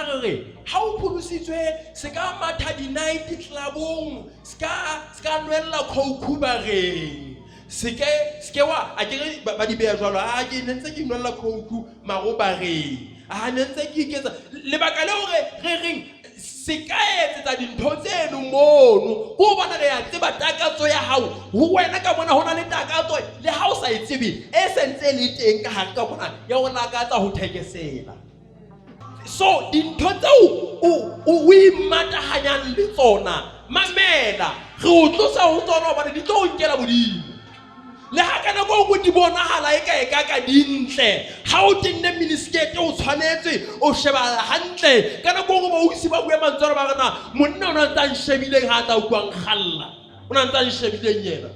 re re ha o pholositswe se ka matha di-night clubong se ka nwella coke bareng se ke wa a kere ba di beya jwalo a ke ne ntse ke nwella coke maro bareng a ne ntse ke iketsa lebaka le hore re reng se ka etsetsa dintho tseno mono ko bona re ya tseba takatso ya hao ho wena ka mona ho na le takatso le ha o sa e tsebe e sentse e le teng ka hare ka mona ya ho lakatsa ho thekesela. So dintho tseo o imatahanyang le tsona, mamela, re o tlosa ho tsona hobane di tlo o nkela bodimo. Le ha ka nako e nngwe di bonahala e ka e ka ka dintle, ha o tenne miniskirt o tshwanetse o shebahala hantle. Ka nako e nngwe bausi ba bue mantswe a ba re na monna o na ntse a nshebileng ha a tla utlwa nkgalla, o na ntse a nshebileng yena.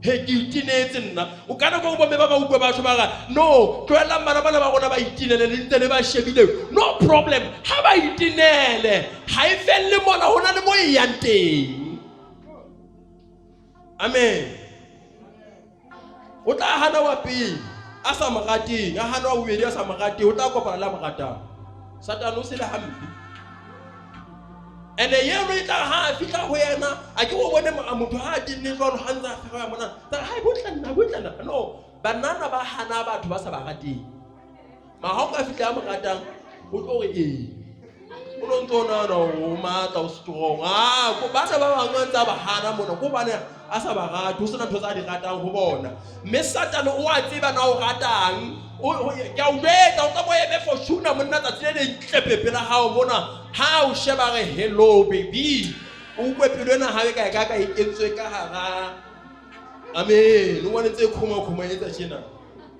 He ke itinetse nna. O ka nako bomme ba ba utlwe batho ba re no, tlohellang bana bana ba rona ba itinele le ntse le ba shebile. No problem, ha ba itinele ha e felle mona, ho na le mo e yang teng. Amen. O tla hana wa pele a sa mo rateng, a hana wa bobedi a sa mo rateng, o tla kopana le a mo ratang. Satane o sele hampe. Ene eno e tla ha a fihla ho yena, a ke o bone motho ha a tenne jwalo ha ntse a fereya mona. Tsa hai botle nna, botle nna. No, banana ba hana batho ba sa ba rateng. Ma ha o ka fihla a mo ratang, o tlo re ee. O no ntso nahana hore o matla, o strong. Ah, ko bana ba bangwe a ntse a ba hana mona, ko bane a sa ba rate, ho sena ntho tsa di ratang ho bona. Mme Satane o a tseba na o ratang. Ke a o jwetsa, o tla bo eme fortuna monna tsatsi le leng tlepe pela hao mona. Ha o sheba re hello baby, o utlwe pelo ena ha e ka e ka ka e kentswe ka hara. Amen. O bone tse khoma khoma etsa tjena.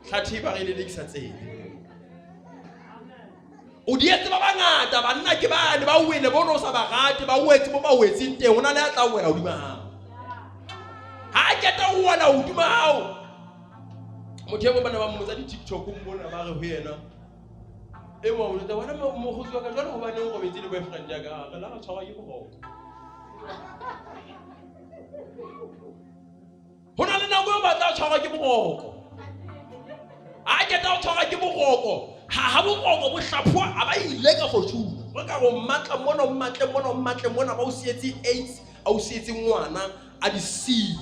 Tlhathi ba re lelekisa tsebe. O di etse ba bangata banna ke bane ba wele bo no sa ba rate ba wetse bo ba wetseng teng ho na le a tla wela hodima hao. Ha keta ho wela hodima hao. Motho e mong bana ba mmotsa di-TikTok mona ba re ho yena e mong o jwetsa wena mokgotsi wa ka jwale hobaneng o robetse le boyfriend ya ka re la re tshwarwa ke boroko. Ho na le nako eo ba tla tshwarwa ke boroko. A keta ho tshwarwa ke boroko, ha boroko bo hlaphoha a ba ile ka fortune. Re ka go mmatla mona, o mmatle mona, o mmatle mona, ba o sietse AIDS, a o sietse ngwana, a di siye.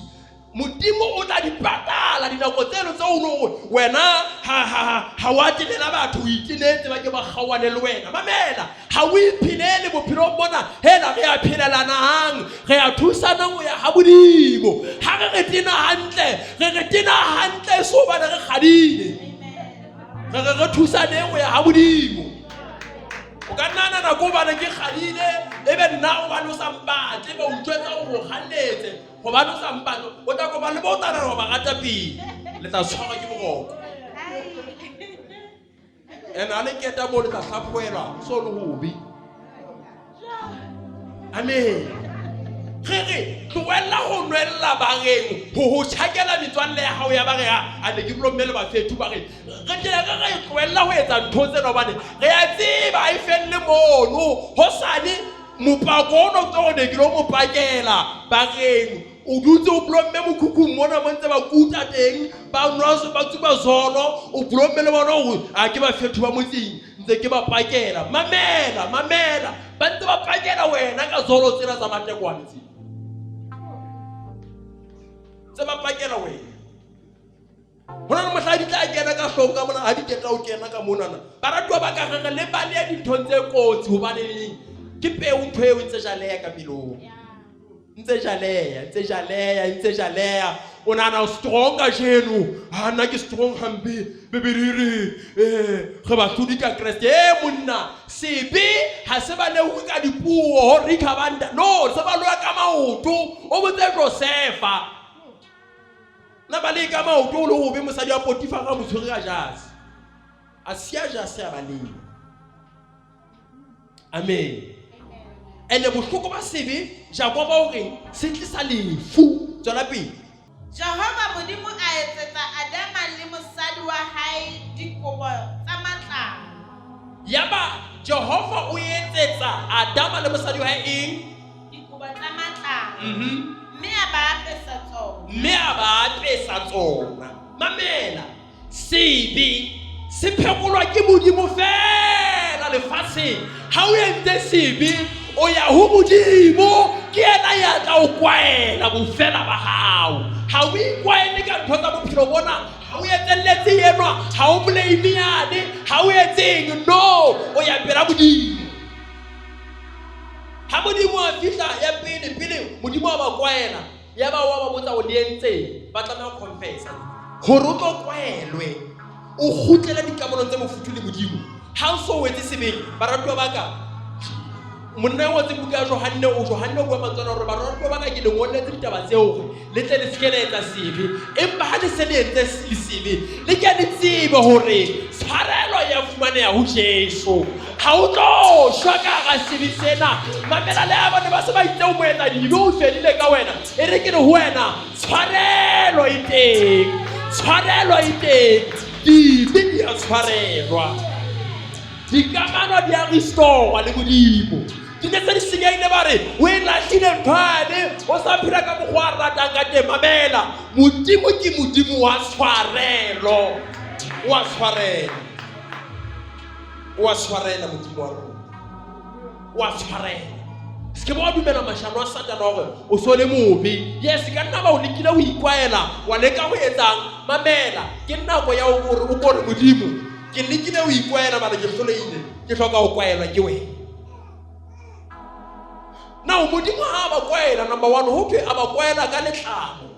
Modimo o tla di patala dinako tseno tseo o no wena ha wa tenela batho, o itenetse ba ke ba kgaohane le wena. Mamela, ha o iphelele bophelong bona, hela re a phelelanang, re a thusanang ho ya ha Modimo. Ha re re tena hantle, re re tena hantle so hobane re kgadile. Re re re thusaneng ho ya ha Modimo. O ka nna nako hobane ke kgadile, ebe nna hobane o sa mpatle, ba utlwetsa hore o kgannetse. Hobane o sa mpatle, o tla kopana le bo o tla nahana hore ba rata pele. Le tla tshwarwa ke boroko. And ha le keta moo le tla hlaphohelwa, so le hobe. Amen. Re re tlohella ho nwella bareng, ho tjhakela metswalle ya hao ya ba re a ne ke blomme le bafethu ba re re tle re re tlohella ho etsa ntho tsena hobane re a tseba ha e felle mono. Hosane mopako ono tlo ne ke lo mo pakela bareng, o dutse o blomme mokhukhung mona mo ntse ba kuta teng, ba nwa ba tsuba zolo, o blomme le bona hore a ke bafethu ba motseng ntse ke ba pakela. Mamela, mamela, ba ntse ba pakela wena ka zolo tsena tsa matekwane tse tse ba pakela wena. Ho na le mohla di tla kena ka hlooho ka mona, ha di keta ho kena ka monana. Baratuwa ba ka re re le balehe dinthong tse kotsi hobaneng ke peo ntho eo e ntse jaleha ka pelong. Ntse jaleha, ntse jaleha, ntse jaleha. O nahana o strong kajeno. Ha nna ke strong hampe. Bibele e re, re bahlodi ka Kreste. Eh monna, sebe ha se balewe ka dipuo, ho rikhabanda. No, se balewa ka maoto. O botse Josefa. Na ba le ka maoto o le hobe mosadi wa Potifara a mo tshwere ka jase. A siya jase a baleha. Amen. Ene bohloko ba sebe Jakoba o reng se tlisa lefu. Tswela pele. Jehova Modimo a etsetsa Adama le mosadi wa hae dikobo tsa matlalo. Yaba Jehova o etsetsa Adama le mosadi wa hae eng? Dikobo tsa matlalo. Mme a ba apesa tsona. Mme a ba apesa tsona. Mamela, sebe se phekolwa ke Modimo feela lefatsheng. lefatsheng. Ha o entse sebe, o ya ho Modimo, ke yena ya tla o kwaela bofela ba hao. Ha o ikwaele ka ntho tsa bophelo bona, ha o etselletse enwa, ha o blame yane, ha o etseng, no, o ya pela Modimo. Ha Modimo a fihla ya pele, pele Modimo a ba kwaela, ya ba wa ba botsa o le entseng, ba tlameha ho confessa hore o tlo kwaelwe, o kgutlele dikamanong tse mofuthu le Modimo. Ha o so wetse sebeng, baratuwa ba ka, monna ya ngotseng buka ya Johanne, o Johanne o bua mantswe ana hore baratuwa ba ka, ke le ngolletse ditaba tseo hore le tle le se ke la etsa sebe, empa ha le se le entse sebe, le ke le tsebe hore tshwarelo ya fumaneha ho Jesu. Ha o tlo shwa ka hara sebe sena. Mamela le ha bane ba se ba itse o moetsa dibe, o fedile ka wena, e re ke re ho wena, tshwarelo e teng, tshwarelo e teng, dibe di a tshwarelwa, dikamano di a restore le Modimo. Di ne se di senyehile, ba re o e lahlile nthwane, o sa phela ka mokgwa a ratang ka teng. Mamela, Modimo ke Modimo wa tshwarelo, wa tshwarela, wa tshwarela Modimo wa rona, wa tshwarela. Se ke ba wa dumela mashano a Satana hore o so le mobe. Yes, ka nna ba o lekile ho ikwaela, wa leka ho etsang. Mamela, ke nako ya hore o kore Modimo, ke lekile ho ikwaela mara ke hlolehile, ke hloka ho kwaelwa ke wena. Now Modimo ha a ba kwaela, number one, ho thwe a ba kwaela ka letlalo.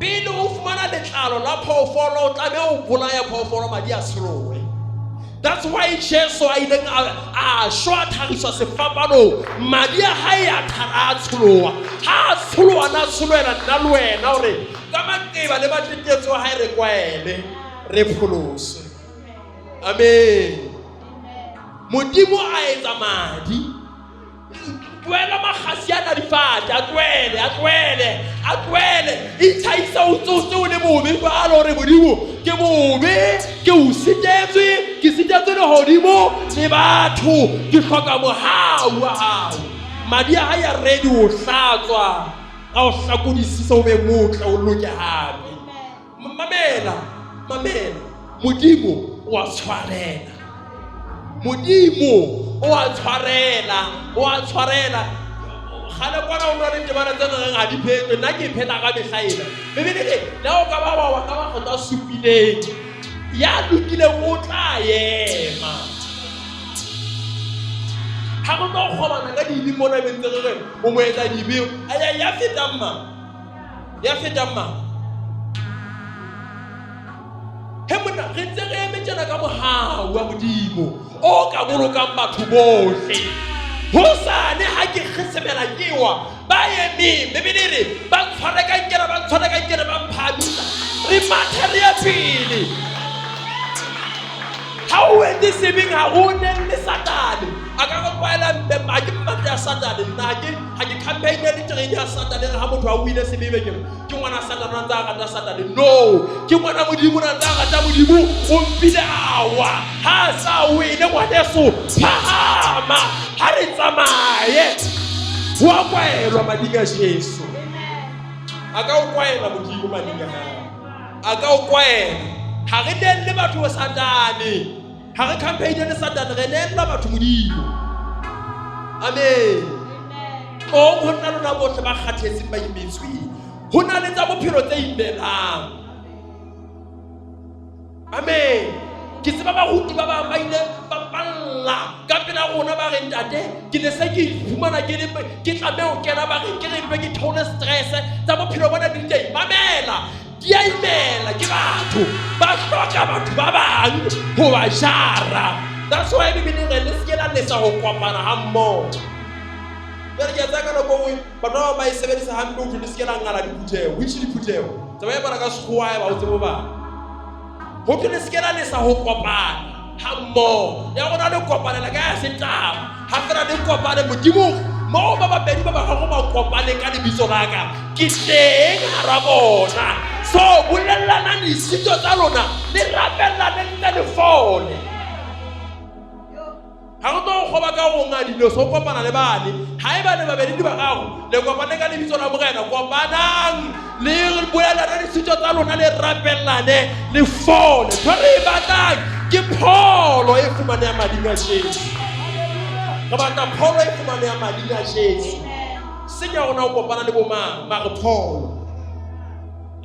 Pele o fumana letlalo la phoofolo, o tlameha ho bolaya phoofolo, madi a tsholohe. That's why Jesu a ileng a shwa, a thariswa sefapanong, madi a hae a thara, a tsholoha. Ha a tsholoha, na tsholohela nna le wena hore ka maqeba le matetetso a hae re kwaele, re pholoswe. Amen. Modimo a etsa madi. Tlohela makgasi ana difate, a tlohele, a tlohele, a tlohele. Itlhahisa o tsotse o le mobe jwalo, hore Modimo ke mobe, ke o sitetswe, ke sitetswe lehodimo le batho, ke hloka mohau wa hao. Madi a hae a ready ho hlatswa, a o hlakodisise o be motle, o loke hape. Mamela, mamela, Modimo o a tshwarela, Modimo o a tshwarela, o a tshwarela. Kgale kwana o nwa le temana tse reng ha di phetwe, nna ke pheta ka mehla ena. Bibele e re, le ha o ka ba wa wa ka makgetlo a supileng, ya lokileng o tla ema. Ha re tlo kgobana ka dibe mona, be ntse re re o moetsa dibe, ya fetang mang? Ya fetang mang? He monna, re ntse re eme tjena ka mohau wa Modimo o ka bolokang batho bohle. Hosane ha ke kgesemela ke wa ba emeng, Bibele e re ba ntshware ka nkere, ba ntshware ka nkere, ba mphahamisa, re mathe re ye pele. Ha o etse sebeng, ha ho nenne Satane a ka go tlwaela mpe. Ha ke mmatla ya Satane nna, ha ke campaign le terene ya Satane. Re ha motho a wile sebebe, ke ke ngwana Satane, a ntse a rata Satane. No, ke ngwana Modimo, a ntse a rata Modimo. O mpile awa ha a sa wele, ngwaneso, phahama, ha re tsamaye. Ho a kwaelwa mading a Jesu. A ka o kwaela Modimo mading a hao, a ka o kwaela. Ha re nelle batho ho Satane, ha re campaign le Satane, re nella batho Modimo. Amen. Tlong ho nna lona bohle ba kgathetseng, ba imetsweng, ho na le tsa bophelo tse imelang. Amen. Ke tseba baruti ba bang ba ile ba palla ka pela rona, ba re, ntate, ke ne se ke iphumana ke le ke tlameha ho kena ba reng ke re mpe ke theole stress tsa bophelo bona di teng. Mamela, di a imela, ke batho ba hloka batho ba bang ho ba jara. That's why Bibele e re le se ke la lesa ho kopana ha mmoho. Jwale ke a tsaya ka nako e nngwe batho ba bang ba e sebedisa hampe, ho thwe le se ke la ngala diphutheho, which diphutheho tse ba e bala ka sekgowa e ba o tsebe ho bala. Ho thwe le se ke la lesa ho kopana ha mmoho. Ya rona le kopanela ka ya setaba, ha fela le kopane Modimo moo ba babedi ba bararo ba kopane ka lebitso la ka, ke teng hara bona. So bolellanang disito tsa lona, le rapellane ntle le fole. Ha re tlo kgoba ka go nga dilo so kopana le bane, ha e bane babedi di bararo le kopane ka lebitso la Morena, kopanang le bolelane disito tsa lona, le rapellane le fole. Ntho re e batlang ke pholo e fumanehang mading a Jesu. Re batla pholo e fumaneha mading a Jesu. Seng ya rona ho kopana le bomang, mare pholo.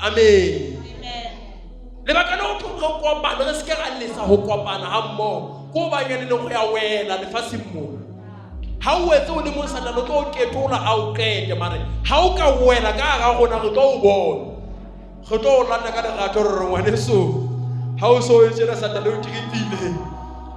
Amen. Lebaka le ho thong re kopane, re se ke ra lesa ho kopana ha mmoho, ke hobane le go ya wela lefatsheng mona. Ha o wetse o le mong, Satane o tlo o ketola a o qete, mare ha o ka wela ka hara rona, re tlo o bona. Re tlo o lata ka lerato, re re ngwaneso, ha o so o tjena Satane o tiripile,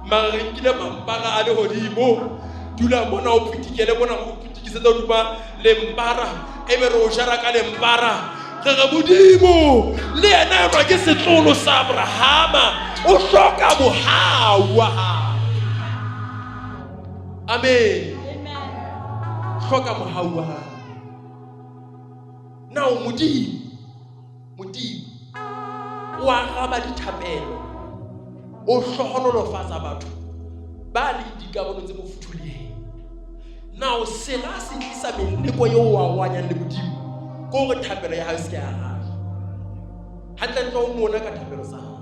mare re nkile mampara a lehodimo. Dula mona o pitikele mona, o pitikisetse hodima lempara, ebe re o jara ka lempara. Re re Modimo le yena enwa ke setlolo sa Abrahama, o hloka mohau wa hao. Amen. Hloka mohau wa hao. Now Modimo, Modimo o araba dithapelo, o hlohonolofatsa batho ba leng dikamano tse mofuthu le yena. Now sera se tlisa meleko eo o arohanyang le Modimo, ke hore thapelo ya hao e se ke ya arajwa. Hantlentle o mona ka thapelo tsa hao.